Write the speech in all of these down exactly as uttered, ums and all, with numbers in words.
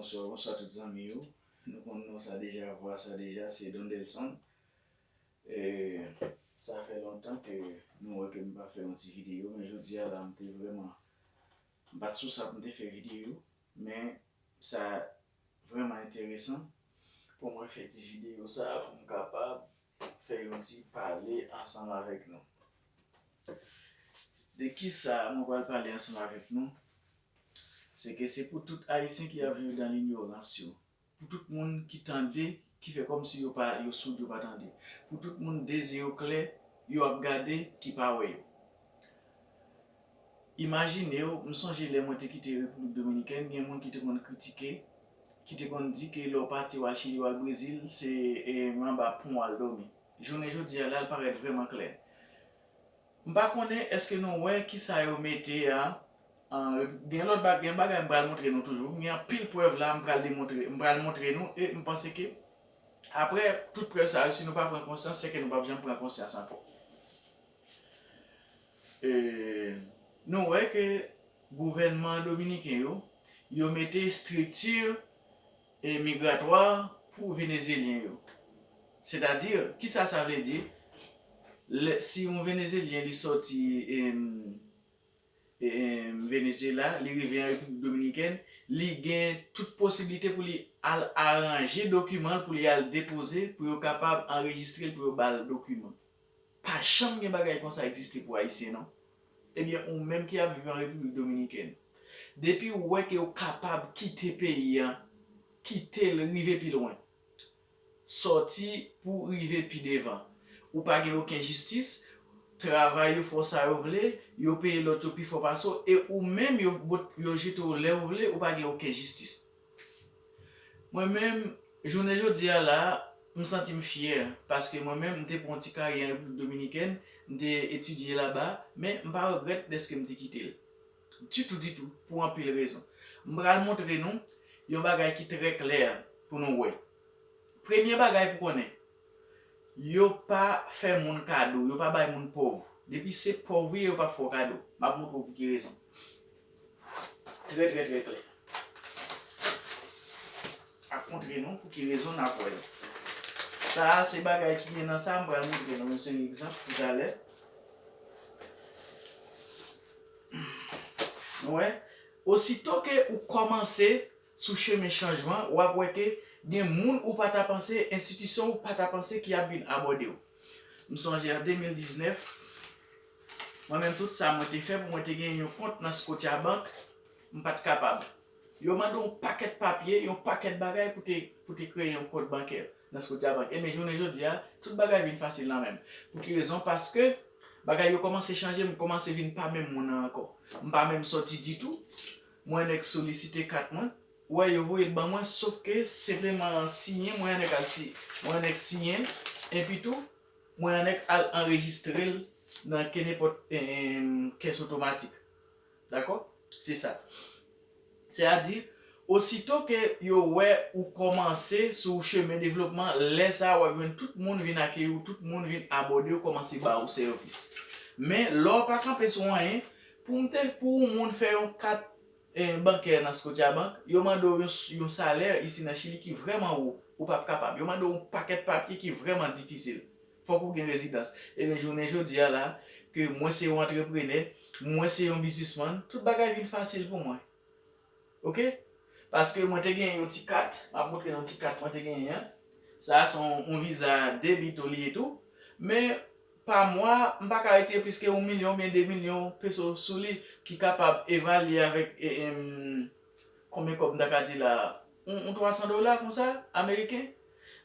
Bonswa, bonswa tout zanmi yo. Nou konn non sa deja, vwa sa deja, se Dondelson. E, sa fè lontan ke nou wè ke m pa fè yon ti videyo, men jodi a la, m te vrèman, m pa t sou sa pou m te fè videyo, men sa vrèman enteresan pou mwen fè ti videyo sa a, pou m kapab fè yon ti pale ansanm avèk nou. De ki sa mwen pral pale ansanm avèk nou? Se ke se pou tout Ayisyen ki ap viv dan linyorans yo. Pou tout moun ki tande, ki fè kòmsi yo pa, yo soud, yo pa tande. Pou tout moun de zye yo klè, yo ap gade, ki pa wè yo. Imajine w, m sonje lè mwen te kite Repiblik Dominikèn, gen moun ki te konn kritike, ki te konn di ke lè w pati w al Chili, w al Brezil, se, e, anba pon w al dòmi. Jounen jodi a la, l parèt vrèman klè. M pa konnen èske nou wè kisa yo mete a. An, gen lòt ba-, gen bagay m pral montre nou toujou. Gen anpil prèv la, m pral demontre, m pral montre nou, e m panse ke apre tout prèv sa yo, si nou pa pran konsyans, se ke nou p ap janm pran konsyans ankò. E, nou wè ke gouvènman dominiken yo, yo mete estrikti, e, migratwa pou Venezyelyen yo. Sètadi, kisa sa vle di? Lè, si yon Venezyelyen li sòti, em, em, Venezyela, li rive an Repiblik Dominikèn, li gen tout posiblite pou li al aranje dokiman l, pou li al depoze, pou yo kapab anrejistre l, pou yo ba l dokiman. Pa janm gen bagay konsa egziste pou Ayisyen, non. Ebyen, ou menm ki ap viv an Repiblik Dominikèn, depi w wè ke w kapab kite peyi a, kite l rive pi lwen. Sòti pou rive pi devan. Ou pa gen okenn jistis, travay yo fè w sa yo vle, yo peye lòt yo pi fò pase w, e ou menm yo bot-, yo jete w lè yo vle, ou pa gen okenn jistis. Mwen menm, jounen jodi a la, m santi m fyè, paske mwen menm, m te pran yon ti karyè an Repiblik Dominikèn, m te etidye laba, men m pa regrèt dèske m te kite l. Ditou, ditou, pou anpil rezon. M pral montre nou yon bagay ki trè klè pou nou wè. Premye bagay pou konnen, yo pa fè moun kado, yo pa bay moun pòv. Depi se pòv ou ye, yo p ap fè w kado. M ap montre w pou ki rezon. Trè, trè, trè klè. Ap montre nou pou ki rezon n ap wè yo. Sa a, se bagay ki gen nan sa, m pral montre nou yon seri egzanp toutalè. Nou wè, osito ke ou kòmanse sou chemen chanjman, w ap wè ke gen moun ou pa ta panse, enstitisyon ou pa ta panse ki ap vin abòde w. M sonje an de mil diznèf, mwen menm tout sa mwen te fè pou mwen te gen yon kont nan Scotiabank, m pa t kapab. Yo mande w yon pakèt papye, yon pakèt bagay pou te, pou te kreye yon kont bankè nan Scotiabank. Ebyen, jounen jodi a, tout bagay vin fasil nan men m. Pou ki rezon? Paske bagay yo kòmanse chanje, m kòmanse vin pa menm moun nan ankò. M pa menm sòti ditou. Mwen nèk solisite kat mwen. Ou wè, yo voye l ban mwen, sof ke senpleman siyen, mwen nèk al si-, mwen nèk siyen l, epi tou, mwen nèk al anrejistre l nan kenenpòt, em, kès otomatik. Dakò? Se sa. Sètadi, osito ke yo wè ou kòmanse sou chemen devlopman, lè sa a w ap jwenn tout moun vin akeyi w, tout moun vin abòde w, kòmanse ba w sèvis. Men, lè w pa kanpe sou anyen, pou m te, pou yon moun fè yon kat, eh, bankè nan Scotiabank, yo mande w yon, yon salè isi nan Chili ki vrèman wo, ou p ap kapab. Yo mande w yon pakèt papye ki vrèman difisil. Fòk ou gen rezidans. Ebyen, jounen jodi a la, ke mwen se yon antreprenè, mwen se yon biznismann, tout bagay vin fasil pou mwen. Oke? Paske mwen te genyen yon ti kat, m ap montre nou ti kat mwen te genyen an. Sa a se yon, yon viza debito li ye tou. Men, pa mwa, m pa ka retire plis ke yon milyon oubyen de milyon peso sou li, ki kapab evalye avèk, e, em, konbyen kòb m ta ka di la, yon, yon twa san dola konsa, ameriken.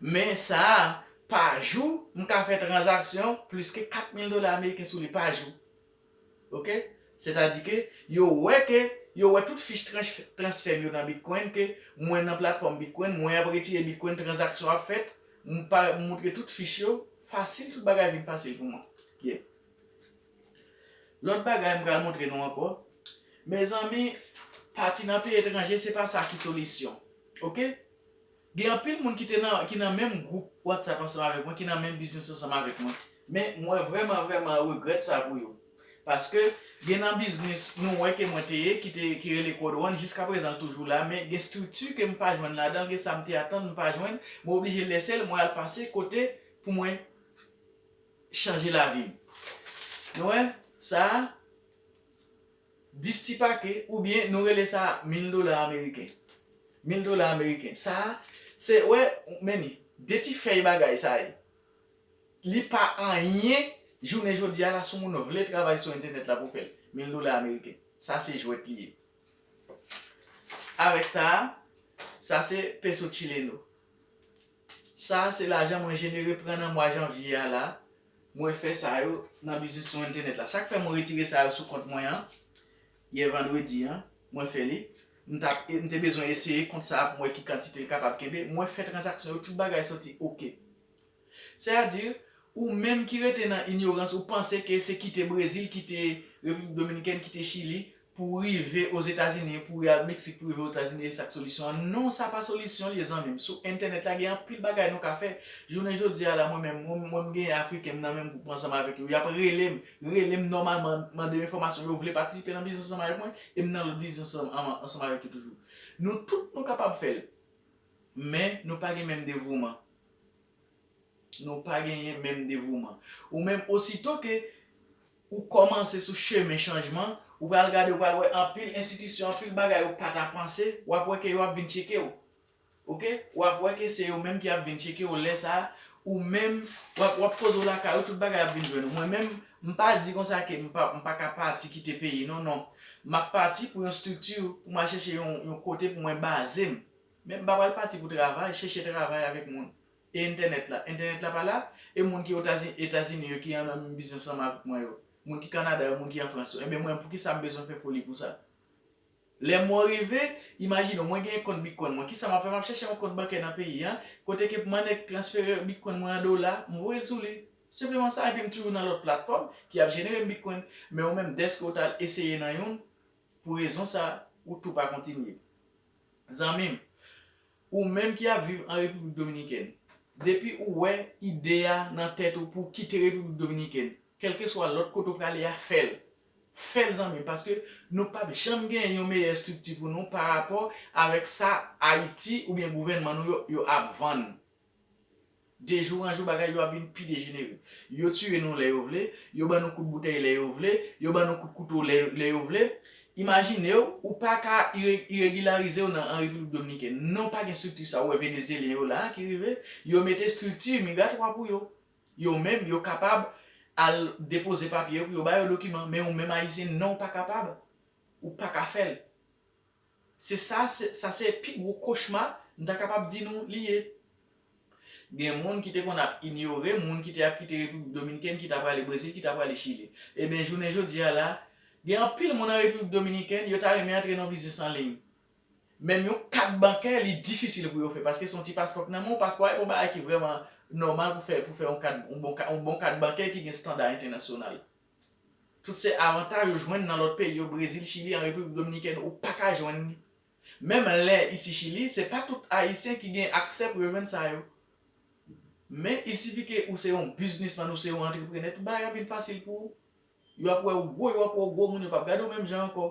Men sa a, pa jou, m ka fè tranzaksyon plis ke kat mil dola ameriken sou li pa jou. Oke? Sètadi ke yo wè ke, yo wè tout fich trans-, transfè m yo nan Bitcoin, ke mwen nan platfòm Bitcoin, mwen ap retire Bitcoin, tranzaksyon ap fèt, m pa, m montre tout fich yo, fasil, tout bagay vin fasil pou mwen. Yeah. Lòt bagay m pral montre nou ankò. Mezanmi, pati nan peyi etranje, se pa sa ki solisyon. Oke? Gen anpil moun ki te nan, ki nan menm gwoup WhatsApp ansanm avèk mwen, ki nan menm biznis ansanm avèk mwen. Men mwen vrèman, vrèman regrèt sa pou yo. Paske gen nan biznis nou wè ke mwen te ye, ki te, ki rele Code One, jiska prezan l toujou la, men gen estrikti ke m pa jwenn ladan l, gen sa m te atann, m pa jwenn, mwen oblije lese l, mwen al pase kote pou mwen chanje lavi m. Nou wè, sa a, dis ti pake, oubyen nou rele sa mil dola ameriken. Mil dola ameriken. Sa a, se, wè, men ni, de ti fèy bagay sa ye. Li pa anyen, jounen jodi a la, si yon moun vle travay sou entènèt la pou fè l. Mil dola ameriken. Sa se jwèt li ye. Avèk sa a, sa se peso chileno. Sa se lajan mwen jenere pran nan mwa janvye a la. Mwen fè sa yo nan biznis sou entènèt la. Sa k fè mwen retire sa yo sou kont mwen an, yè vandredi an, mwen fè li. M t ap, m te bezwen eseye kont sa a pou m wè ki kantite l kapab kenbe. Mwen fè tranzaksyon yo, tout bagay soti oke. Sètadi, ou menm ki rete nan inyorans, ou panse ke se kite Brezil, kite Repiblik Dominikèn, kite Chili, pou rive Ozetazini, pou rive al Meksik, pou rive Ozetazini, e sa k solisyon an. Non, sa pa solisyon li ye, zanmi m. Sou entènèt la, gen anpil bagay nou ka fè. Jounen jodi a la, mwen menm, mwen, mwen m gen Afriken m nan menm gwoup ansanm avèk yo. Y ap rele m, rele m nòmalman, mande m enfòmasyon. Yo vle patisipe nan biznis ansanm avèk mwen, e m nan lòt biznis ansanm, ansanm avèk yo toujou. Nou tout, nou kapab fè l. Men, nou pa gen menm devouman. Nou pa genyen menm devouman. Ou menm, osito ke ou kòmanse sou chemen chanjman, ou pral gade, ou pral wè anpil enstitisyon, anpil bagay ou pa ta panse, w ap wè ke yo ap vin tcheke w. Oke? W ap wè ke se yo menm ki ap vin tcheke w. Lè sa a, ou menm, w ap, w ap poze w lakay ou, tout bagay ap vin jwenn ou. Mwen menm, m pa di konsa ke m pa, m pa ka pati kite peyi, non, non. M ap pati pou yon estrikti, pou m al chèche yon, yon kote pou mwen baze m. Men m pa pral pati pou travay, chèche travay avèk moun. E entènèt la? Entènèt la pa la? E moun ki Otazi-, Etazini yo ki an nan menm biznis ansanm avèk mwen yo? Moun ki Kanada yo, moun ki an Frans yo? Enben mwen, poukisa m bezwen fè foli pou sa? Lè mwen rive, imajine w, mwen gen kont Bitcoin mwen. Kisa m ap fè? M ap chèche yon kont bankè nan peyi a, kote ke pou m annik transfere Bitcoin mwen an dola, m voye l sou li. Senpleman sa, epi m toujou nan lòt platfòm ki ap jenere m Bitcoin. Men ou menm, dèske w t al eseye nan youn, pou rezon sa, ou tou pa kontinye. Zanmi m, ou menm ki ap viv an Repiblik Dominikèn, depi ou wè ide a nan tèt ou pou w kite Repiblik Dominikèn, kèlkeswa lòt kote w prale a, fè l. Fè l, zanmi m, paske nou p ap janm gen yon meyè estrikti pou nou pa rapò avèk sa Ayiti oubyen gouvènman nou yo, yo ap vann. De jou an jou, bagay yo ap vin pi dejenere. Yo tiye nou lè yo vle, yo ban nou kout boutèy lè yo vle, yo ban nou kout kouto lè, lè yo vle. Imajine w, ou pa ka ire-, iregilarize w nan, an Repiblik Dominikèn. Non, pa gen estrikti sa ou wè Venezyelyen yo la a ki rive, yo mete estrikti migratwa pou yo. Yo menm, yo kapab al depoze papye yo pou yo ba yo dokiman, men ou menm Ayisyen, non, ou pa kapab. Ou pa ka fè l. Se sa, se, sa se pi gwo kochma, m ta kapab di nou, li ye. Gen moun ki te konn ap inyore, moun ki te ap kite Repiblik Dominikèn, ki ta prale Brezil, ki ta prale Chili. Ebyen, jounen jodi a la, gen anpil moun an Repiblik Dominikèn, yo ta renmen antre nan biznis an liy. Menm yon kat bankè, li difisil pou yo fè, paske se yon ti paspò k nan men w, paspò a e pa yon bagay ki vrèman nòmal pou fè, pou fè yon kat, yon bon ka-, yon bon kat bankè ki gen estanda entènasyonal. Tout se avantaj ou jwenn nan lòt peyi yo, Brezil, Chili, an Repiblik Dominikèn, ou pa ka jwenn li. Menm lè isi Chili, se pa tout Ayisyen ki gen aksè pou yo jwenn sa yo. Men, il sifi ke ou se yon biznismann, ou se yon antreprenè, tout bagay ap vin fasil pou ou. Yo ap wè w gwo, yo ap wè w gwo moun, yo p ap gade w menm jan ankò.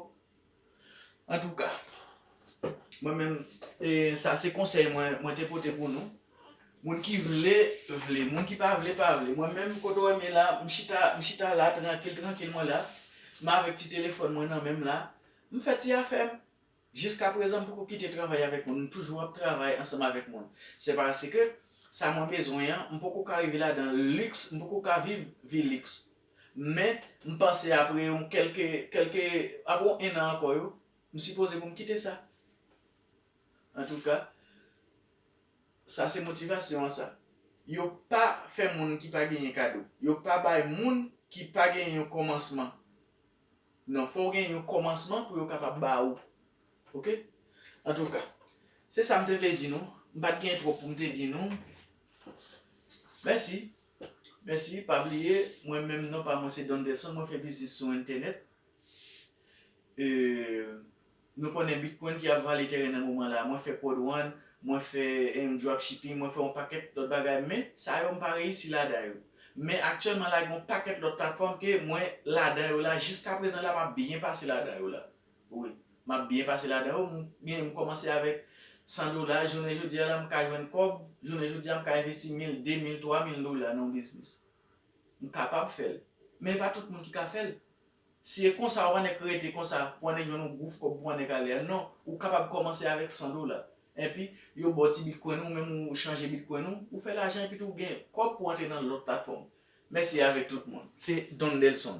Antouka, mwen menm, e, sa se konsèy mwen, mwen te pote pou nou. Moun ki vle, vle. Moun ki pa vle, pa vle. Mwen menm, kote w wè m ye la, m chita, m chita la, trankil, trankil, mwen la. M avèk ti telefòn mwen nan men m la. M fè ti afè m. Jiska prezan, m poko kite travay avèk moun. M toujou ap travay ansanm avèk moun. Se paske sa mwen bezwen an, m poko ka rive ladan liks, m poko ka viv vi liks. Men, m panse apre yon kèlke, kèlke, apre yon ennan ankò yo, m sipoze pou m kite sa. Antouka, sa se motivasyon an sa. Yo pa fè moun ki pa genyen kado. Yo pa bay moun ki pa genyen yon kòmansman. Non, fò w gen yon kòmansman pou yo kapab ba ou. Oke? Antouka, se sa m te vle di nou. M pa t gen twòp pou m te di nou. Mèsi. Mèsi. Pa bliye, mwen menm non pa mwen se Dondelson, mwen fè biznis sou entènèt. E, nou konnen Bitcoin ki ap vale teren nan moman la. Mwen fè Code One, mwen fè, em, dropshipping, mwen fè yon pakèt lòt bagay, men sa yo m pa reyisi ladan yo. Men aktyèlman la, gen yon pakèt lòt platfòm ke mwen ladan yo la, jiska prezan la, m ap byen pase ladan yo la. Wi, m ap byen pase ladan yo. M, gen, m kòmanse avèk san dola, jounen jodi a la, m ka jwenn kòb, jounen jodi a, m ka envesti mil, de mil, twa mil dola nan yon biznis. M kapab fè l. Men pa tout moun ki ka fè l. Si e konsa, w annik rete konsa, pou annik jwenn yon gwouf kòb pou annik ale a, non. Ou kapab kòmanse avèk san dola. Epi, yo ba w ti bitcoin ou, menm ou chanje bitcoin ou, ou fè lajan epi tou ou gen kòb pou antre nan lòt platfòm. Mèsi avèk tout moun. Se Don Delson.